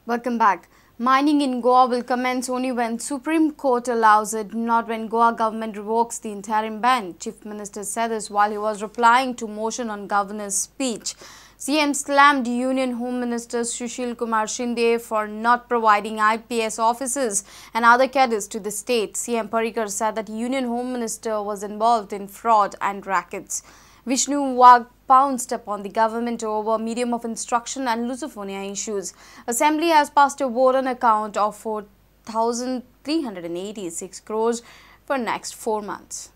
Welcome back. Mining in Goa will commence only when Supreme Court allows it, not when Goa government revokes the interim ban. Chief Minister said this while he was replying to motion on governor's speech. CM slammed Union Home Minister Sushil Kumar Shinde for not providing IPS officers and other cadres to the state. CM Parrikar said that Union Home Minister was involved in fraud and rackets. Vishnu Wagh pounced upon the government over medium of instruction and Lusofonia issues. Assembly has passed a vote on account of 4,386 crores for next 4 months.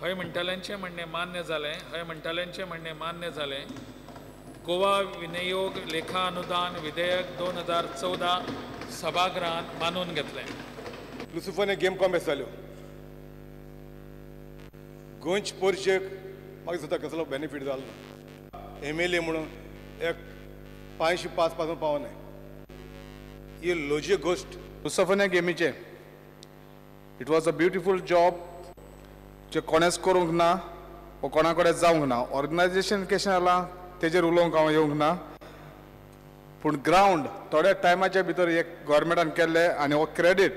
हय म्हणटाल्यांचें म्हणणें मान्य जालें, हय म्हणटाल्यांचें म्हणणें मान्य जालें. गोवा विनियोग लेखा अनुदान विधेयक 2014 सभागृहान मानून घेतलें. लुसोफोनिया गेम कॉम्बॅक्स जाल्यो. गोंयचे पोरशेक म्हाका दिसता कसलो बेनिफीट जालो ना. एम एल ए म्हणून एक 505 पासून पावना. ही लॉजीक गोश्ट. लुसोफोनिया गेमीचें it was a beautiful job जे कोणेच करूंक ना वो कोणा कडेन जावंक ना. ऑर्गनायजेशन कशें जालां तेजेर उलोवंक हांव येवंक ना, पूण ग्रावंड थोड्या टायमाच्या भितर एक गोवोरमेंटान केल्लें आनी हो क्रेडीट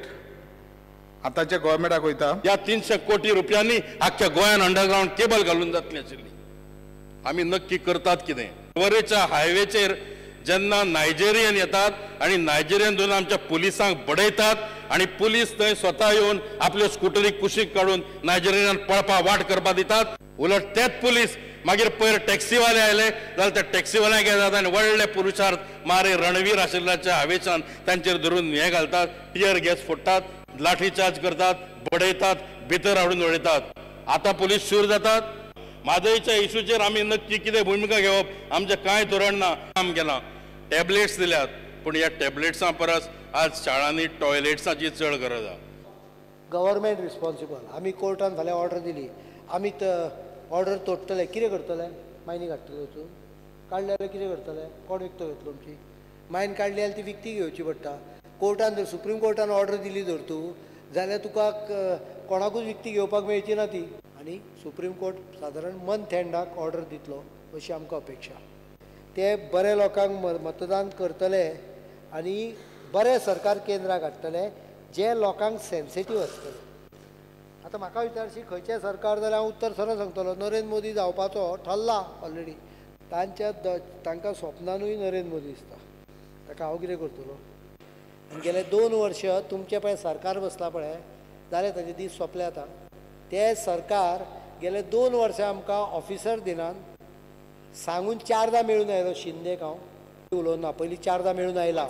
आतांच्या गोवोरमेंटाक वयता. ह्या 300 कोटी रुपयांनी आख्ख्या गोंयान अंडरग्रावंड केबल घालून जातली आशिल्ली. आमी नक्की करतात कितें? वरेच्या हायवेचेर जेन्ना नायजेरियन येतात आनी नायजेरियन दोन आमच्या पुलिसांक बडयतात आनी पुलीस थंय स्वता येवन आपल्यो स्कुटरी कुशीक काडून नायजेरियनान पळपा वाट करपा दितात. उलट तेच पुलीस मागीर पयर टॅक्सीवाले आयले जाल्यार त्या टॅक्सीवाल्यांक येतात आनी व्हडले पुरुषार्थ मारे रणवीर आशिल्ल्याच्या हावेशान तांचेर धरून हें घालतात, टियर गॅस फोडटात, लाठी चार्ज करतात, बडयतात, भितर हाडून उडयतात. आतां पुलीस शूर जातात. म्हादयच्या इशूचेर आमी नक्की कितें भुमिका घेवप आमचें कांय धोरण ना. काम केलां, टॅबलेट्स दिल्यात, पूण ह्या टॅबलेट्सां परस आज शाळांनी टॉयलेट्सांची चड गरज आसा. Government responsible. आमी कोर्टान फाल्यां ऑर्डर दिली, आमी ऑर्डर तोडटले, कितें करतले? मायनी काडटले वचून, काडले जाल्यार कितें करतले? कोण विकतो घेतलो आमची मायन काडली जाल्यार ती विकती घेवची पडटा. कोर्टान जर सुप्रीम कोर्टान ऑर्डर दिली जर तूं जाल्यार तुका कोणाकूच विकती घेवपाक मेळची ना ती. आनी सुप्रीम कोर्ट सादारण मंथ एंडाक ऑर्डर दितलो अशी आमकां अपेक्षा. ते बरे लोकांक मतदान करतले आनी बरें सरकार केंद्राक हाडटले जे लोकांक सेन्सिटीव आसतले. आतां म्हाका विचारशी खंयचें सरकार जाल्यार हांव उत्तर सरळ सांगतलो, नरेंद्र मोदी जावपाचो ठरला ऑलरेडी. तांच्या तांकां स्वप्नानूय नरेंद्र मोदी दिसता. ताका हांव कितें करतलो? गेले 2 वर्ष तुमचें पळय सरकार बसलां पळय जालें, ताजे दीस सोंपले आतां. तें सरकार गेले 2 वर्सां आमकां ऑफिसर दिनान सांगून 4दा मेळून आयलो शिंदेक. हांव उलोवना ना, पयलीं 4दा मेळून आयला,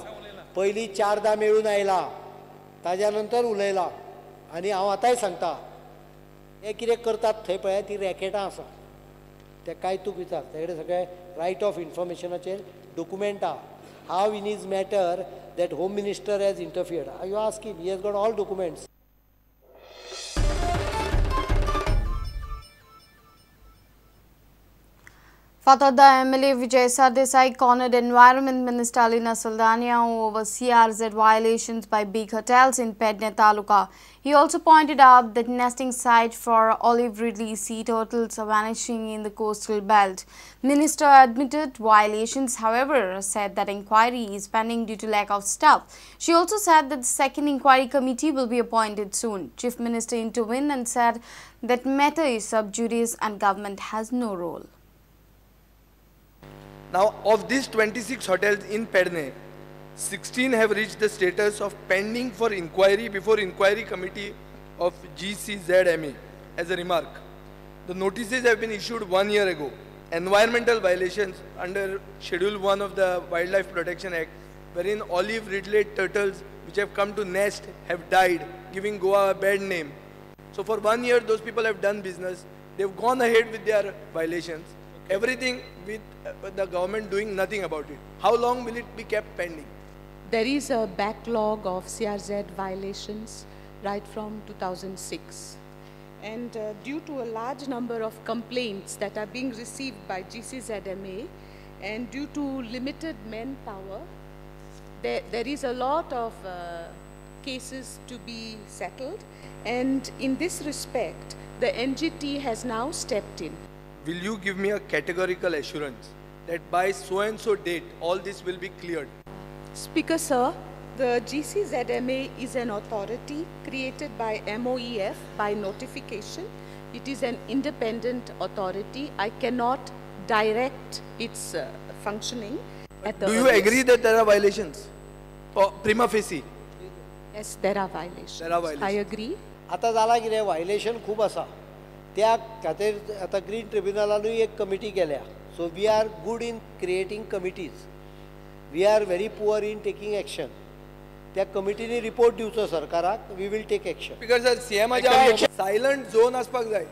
पयलीं 4दा मेळून आयला, ताज्या नंतर उलयला. आनी हांव आतांय सांगता, हे कितें करतात थंय पळय ती रॅकेटां आसा. ते काय तूं विचार, ते कडेन सगळे रायट ऑफ इन्फॉर्मेशनाचेर डॉक्युमेंट आहा. How in is matter that Home Minister has interfered. You ask him, he has got all documents. Fatorda MLA Vijay Sardesai cornered Environment Minister Alina Saldanha over CRZ violations by big hotels in Pedne Taluka. He also pointed out that nesting site for olive ridley sea turtles are vanishing in the coastal belt. Minister admitted violations, however, said that inquiry is pending due to lack of staff. She also said that the second inquiry committee will be appointed soon. Chief Minister intervened and said that matter is sub judice and government has no role. Now, of these 26 hotels in Pedne, 16 have reached the status of pending for inquiry before inquiry committee of GCZMA. As a remark, the notices have been issued 1 year ago. Environmental violations under Schedule 1 of the Wildlife Protection Act, wherein olive ridley turtles which have come to nest have died, giving Goa a bad name. So for 1 year, those people have done business. They've gone ahead with their violations. Everything with the government doing nothing about it. How long will it be kept pending? There is a backlog of CRZ violations right from 2006. And due to a large number of complaints that are being received by GCZMA and due to limited manpower, there is a lot of cases to be settled. And in this respect, the NGT has now stepped in. Will you give me a categorical assurance that by so and so date, all this will be cleared? Speaker sir, the GCZMA is an authority created by MOEF by notification. It is an independent authority. I cannot direct its functioning. At the Do you agree that there are violations? Oh, prima facie. Yes, there are violations. There are violations. I agree. आता जाला कितें, violation खूब आसा. त्या खातीर आतां green ट्रिब्युनलानूय एक committee केल्या. So we are good in creating committees, we are very poor in taking action. त्या कमिटीनी रिपोर्ट दिवचो सरकाराक, we will take action. Speaker sir, सीएमाच्या सायलंट झोन आसपाक जाय.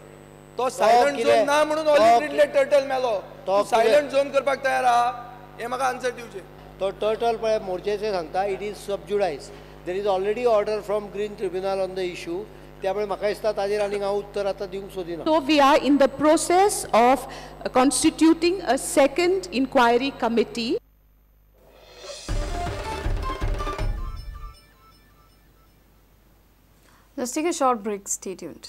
तो सायलंट झोन ना म्हणून ऑलिव्ह रिडले टर्टल मेलो. तो सायलंट झोन करपाक तयार आहा हें म्हाका आन्सर दिवचें. तो टर्टल पळय मोर्चेचे सांगता, it is sub judice. There is already order from green tribunal on the issue. त्यामुळे म्हाका दिसता ताजेर आनीक हांव उत्तर आतां दिवंक सोदिना. So we are in the process of constituting a second inquiry committee. Let's take a short break. Stay tuned.